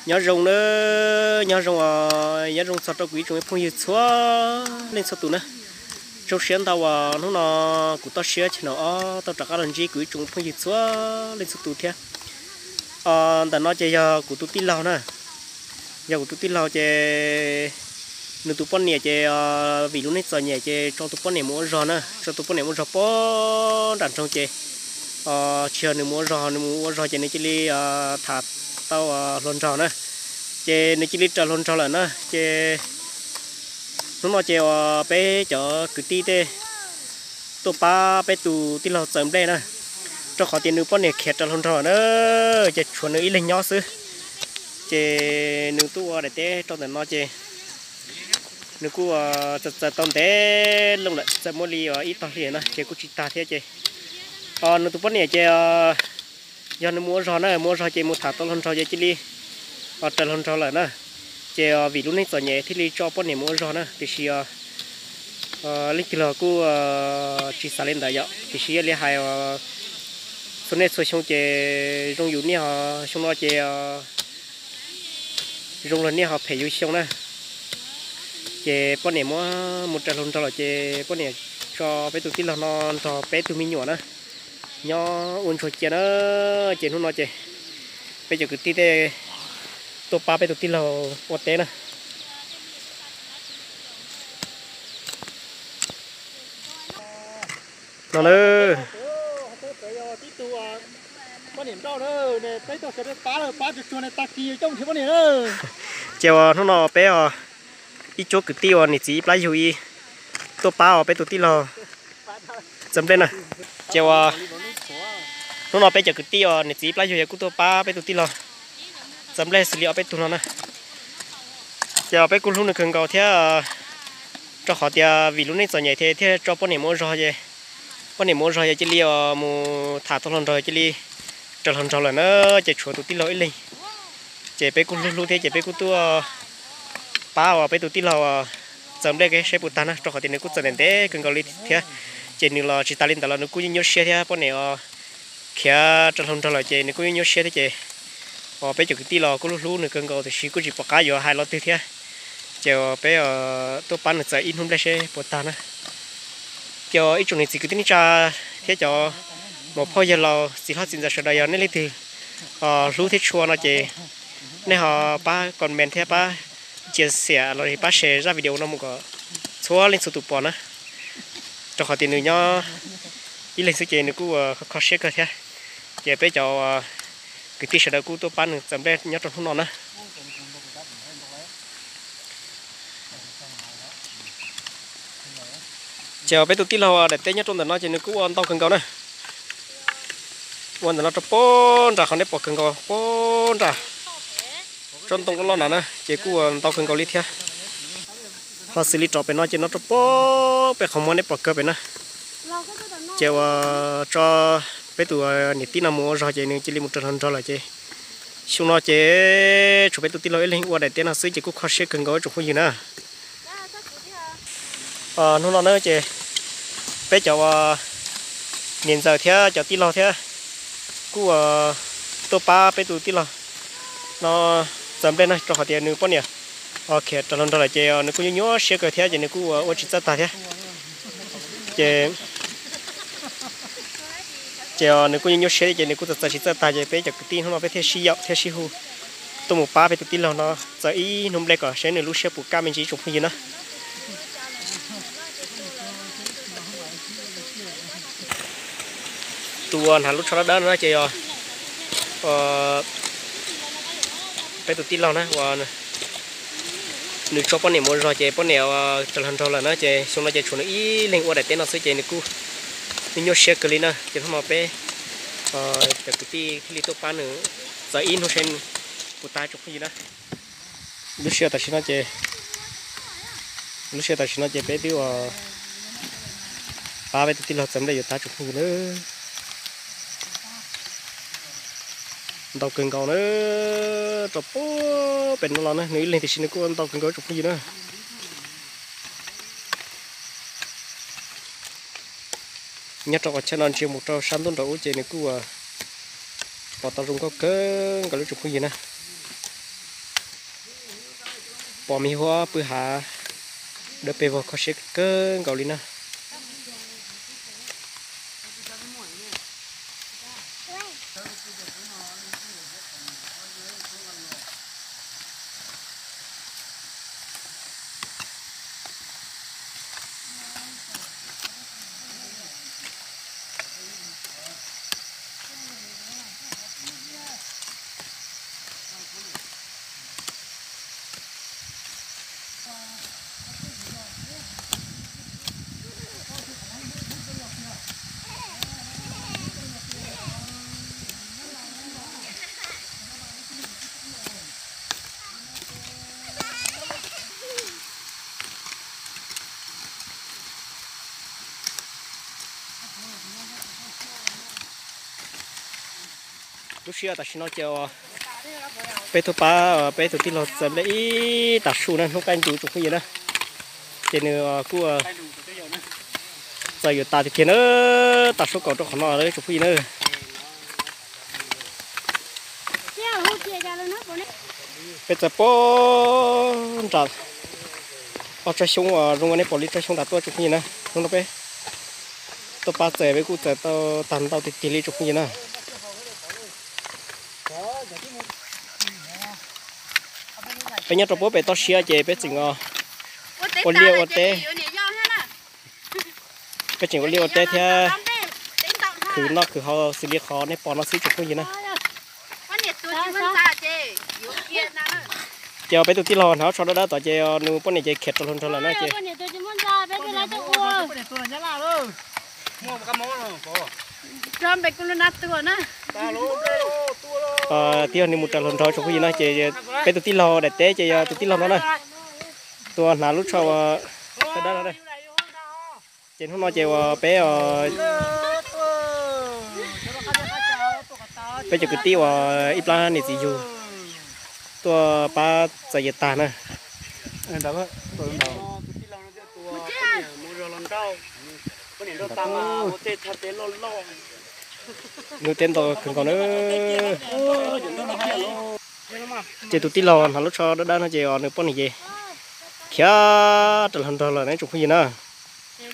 Nyob zoo na, nyob zoo os, nyob zoo txog rau kuv ib tsoom phooj ywg txhua leej txhua tus na. Zoo siab ntau uas hnub no kuv toj siab channel ob tau rov qab los ntsib kuv ib tsoom phooj ywg txhua leej txhua tus thiab. Ntawm no ces yog kuv tus tij laug na, yog kuv tus tij laug ces nws tus poj niam ces vim lub neej txom nyem ces tso tus poj niam mus ua zog na, tso tus poj niam mus ua zog puag nram nroog ces tsis yog nws mus ua zog, nws mus ua zog ces nws cia li tham tau hluas nraug na, ces nws cia li raws hluas nraug lawm na. Ces hnub no ces uas peb cov kwv tij tej tuaj pab peb tus tij laug txawv nplej na, rau qhov tias nws poj niam khiav raws hluas nraug lawm na, ces tshuav nws ib leeg nyob xwb. Ces nws tuaj ua daim teb rau ntawm no ces nws kuj txawm txawm tau ntev loo lawm, txawm muaj li ib tog hli na ces kuj tsis tag thiab ces nws tus poj niam ces yog nws mus ua zog na, mus ua zog ces mus tham tau hluas nraug ces cia li raws hluas nraug lawm na. Ces vim lub neej txom nyem thiaj li tso poj niam mus ua zog na, tiam sis leej twg los kuj tsis xav li ntawd yom, tiam sis yog li hais txhua niaj txhua xyoo ces zoo yus niaj ho xyoo no ces zoo luag niaj ho phem yus xyoo na. Ces poj niam muab mus raws hluas nraug lawm ces poj niam tso peb tus tij laug no nrog peb tug me nyuam na nyob ua ntsuag cia na. Ces hnub no ces peb cov kwv tij tej tuaj pab peb tus tij laug ua teb na. No na, ces uas hnub no peb ib cuab kwv tij uas niam txiv ib plab yug ib tuaj pab os peb tus tij laug txawv nplej na. Ces uas hnub no peb cov kwv tij uas niam txiv ib plab yug yog kuj tuaj pab peb tus tij laug txawv nplej xws li ob peb tug no na. Ces peb kuj hlub nws kawg nkaus thiab, rau qhov tias vim lub neej txom nyem thiaj tso poj niam mus ua zog ces poj niam mus ua zog yog cia li mus tham tau hluas nraug cia li raws hluas nraug lawm na, ces tshuav tus tij laug ib leeg. Ces peb kuj hlub hlub thiab ces peb kuj tuaj pab uas peb tus tij laug txawv nplej seb puas tag na, rau qhov tias nws kuj txawm ntev ntev kawg nkaus li thiab. Ces nws los tsis tas li ntawd los nws kuj nyuaj nyuaj siab thiab, poj niam khiav raws hluas nraug lawm ces nws kuj nyuaj nyuaj siab thiab ces uas peb cov kwv tij los kuj hlub hlub nws kawg nkaus tiam sis kuj tsis pom qab yuav hais lo twg thiab. Ces peb tuaj pab nws txawv ib hnub nplej seb puas tag na. Ces ib tsoom niam txiv kwv tij neej tsa thiab cov muam phauj yawg laus txiv hlob txiv ntxawm sawv daws yog nej leej twg hlub thiab tshua no ces nej ho pab comment thiab pab chia sẻ los sis pab share zaj video no mus kom txhua leej txhua tus pom na, rau qhov tias nws nyob ib leeg xwb ces nws kuj kho siab kawg thiab. Ces peb cov kwv tij sawv daws kuj tuaj pab nws txawv nplej nyob rau hnub no na. Ces peb tus tij laug daim teb nyob rau ntawm no ces nws kuj ua ntau kawg nkaus na. Ua ntawm no rau puag nram qhov nej pom kawg nkaus puag nram tsob ntoo loj loj no na ces kuj ua ntau kawg nkaus li thiab. Ho xws li rov pem no ces no rau puag pem qhov muag nej pom kawg pem na. Ces uas tso peb tus niam tij no mus ua zog ces nws cia li mus raws hluas nraug lawm ces xyoo no ces tshuav peb tus tij laug ib leeg ua daim teb no xwb ces kuj kho siab kawg nkaus ib tsoom phooj ywg na. Hnub no na ces peb cov uas niam ntxawm thiab cov tij laug thiab kuj tuaj pab peb tus tij laug no txawv nplej na, rau qhov tias nws poj niam khiav raws hluas nraug lawm ces nws kuj nyuaj nyuaj siab kawg thiab ces nws kuj ua tsis txawj tag thiab. Ces ces nws kuj nyuaj nyuaj siab ces nws kuj txawm txawm tsis txawj tag ces peb cov kwv tij hnub no peb thiaj sib yaum thiab sib hu tuaj mus pab peb tus tij laug no txawv ib hnub nplej kom seb nws lub siab puas kaj me ntsis ib tsoom phooj ywg na. Tus uas hnav lub tsho dawb dawb no ces yog peb tus tij laug na uas nws tso poj niam mus ua zog ces poj niam raws hluas nraug lawm na ces xyoo no ces tshuav nws ib leeg ua daim teb no xwb ces nws kuj nyuaj nyuaj siab kawg li na ces hnub no peb cov kwv tij thiaj li tuaj pab nws txawv ib hnub seb puas tag ib tsoom phooj ywg na. Lub sij hawm tam sim no ces, lub sij hawm tam sim no ces peb twb ua pab peb tus tij laug txawv nplej yuav tag ib tsoom phooj ywg na. Ntau kawg nkaus na, rau puag pem no los na nws ib leeg tiam sis nws kuj ua ntau kawg nkaus ib tsoom phooj ywg na. Nyob rau qhov chaw no ntsia mus rau sab ntuj nraum ub ces nws kuj pom tau zoo nkauj kawg nkaus li ib tsoom phooj ywg na. Pom me huab pw hav dawb pes vog kho siab kawg nkaus li na. Lub sij hawm tam sim no ces peb tuaj pab peb tus tij laug txawm nplej ib tag su na, hnub qaij nrug tsoom phooj ywg na. Ces nws kuj txawm yuav tas tiag tiag na, tas suab kaum rau qhov no tsoom phooj ywg na. Peb txawm pab nram ob tsob xyoob uas zoo ua nej pom li tsob xyoob nram tuaj tsoom phooj ywg na. Hnub no peb tuaj pab txawm peb kuj txawm tau tag ntau tiag tiag li tsoom phooj ywg na. Peb nyob rau puag pem toj siab ces peb tseem ua liaj ua teb. Peb tseem ua liaj ua teb thiab khwv noj khwv haus xws li qhov nej pom no xwb tsoom phooj ywg na. Ces peb tus tij laug hnav tsho dawb dawb tod ces nws poj niam ces khiav rau hluas nraug lawm na ces. Tij laug nws mus raws hluas nraug tsoom phooj ywg na ces peb tus tij laug daim teb ces yog tus tij laug no na, tus hnav lub tsho dawb dawb no. Ces hnub no ces uas peb, peb cov kwv tij uas ib plab niam txiv yug tuaj pab txawm yawg tag na. Nws teb ntau kawg nkaus na. Ces tus tij laug hnav lub tsho dawb dawb no ces nws poj niam ces khiav rau hluas nraug lawm ne tsoom phooj ywg na. Ces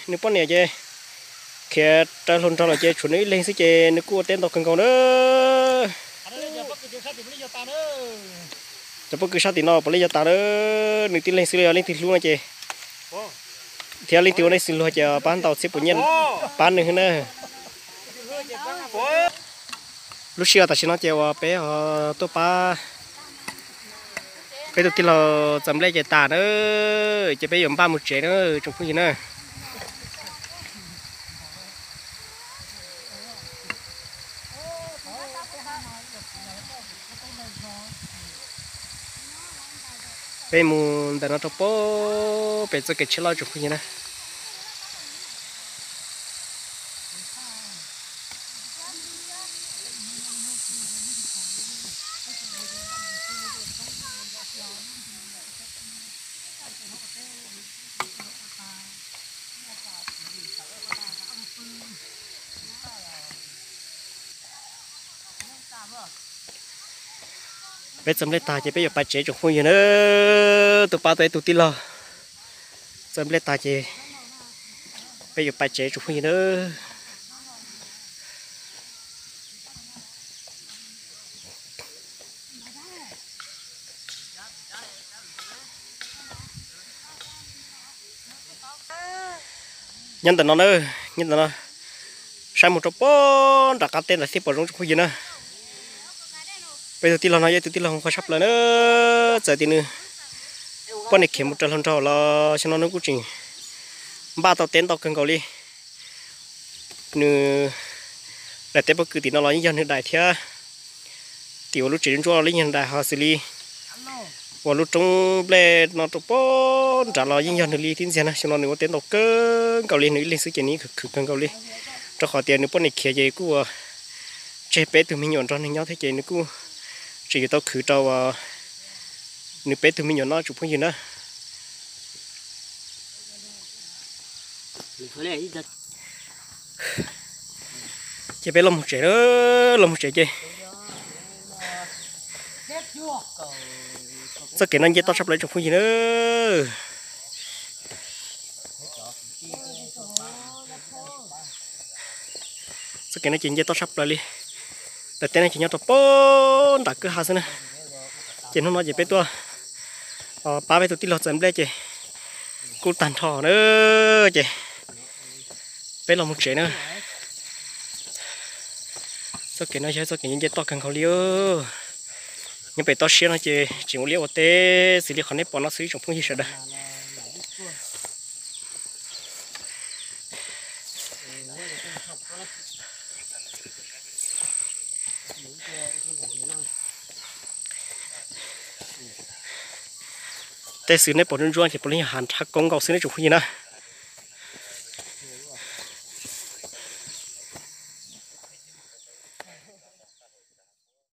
nws poj niam ces khiav rau hluas nraug lawm ces tshuav nws ib leeg xwb ces nws kuj ua teb ntau kawg nkaus na. Cov pob kws sab tim no puav leej yuav tas na, nws tib leeg xwb li, yog leej twg hlub no ces, thiab leej twg ua neej xws luag ces pab ntau txhiab puas nyiaj pab nws na. Lub sij hawm tam sim no ces uas peb ho tuaj pab peb tus tij laug txawm nplej ces tas na, ces peb yuav npaj mus tsev na tsoom phooj ywg na. Peb mus ntawm no rau puag pem txoj kev tsheb loj tsoom phooj ywg na. Peb txawm nplej tag ces peb yuav pais tsev tsoom phooj ywg na. Tuaj pab tau ib tug tij laug txawm nplej tag ces peb yuav pais tsev tsoom phooj ywg na. Nyob ntawm no na, nyob ntawm no saib mus rau puag nram qab teb ntawd thiaj pom zoo tsoom phooj ywg na. Peb tus tij laug no yog ib tug tij laug qhuav sab plaws na, txawm tias nws poj niam khiav mus raws hluas nraug los xyoo no nws kuj tseem npaj tau teb ntau kawg nkaus li. Nws daim teb pob kws tim no los yeej yog nws daim thiab, tim uas lub tsev ntsuab los yeej yog nws daim, ho xws li uas lub roob nplej no rau puag nrad los yeej yog nws li tib ntxiag na. Xyoo no nws ua teb ntau kawg nkaus li, nws ib leeg xwb ces nws yeej khwv khwv kawg nkaus li, rau qhov tias nws poj niam khiav ces kuj ua tseg peb tug me nyuam nrog nws nyob thiab ces nws kuj tseem yuav tau khwv rau nws peb tug me nyuam no tsoom phooj ywg na. Ces peb los mus tsev na, los mus tsev ces txoj kev no nce toj tshaj plaws tsoom phooj ywg na. Txoj kev no ces nce toj tshaj plaws li. Daim teb no ces nyob rau pem nram kwj ha xwb na. Ces hnub no ces peb tuaj pab peb tus tij laug txawm nplej ces kuj tag nrho na. Ces peb los mus tsev na. Txoj kev no yog txoj kev nce toj kawg nkaus li. Nyob pem toj siab no ces tseem ua liaj ua teb xws li qhov nej pom no xwb ib tsoom phooj ywg sawv daws. Tej xwm nej pom ntsuab ntsuab ces puav leej yog hav nrhab koob nkaus xwb nej tsoom phooj ywg na.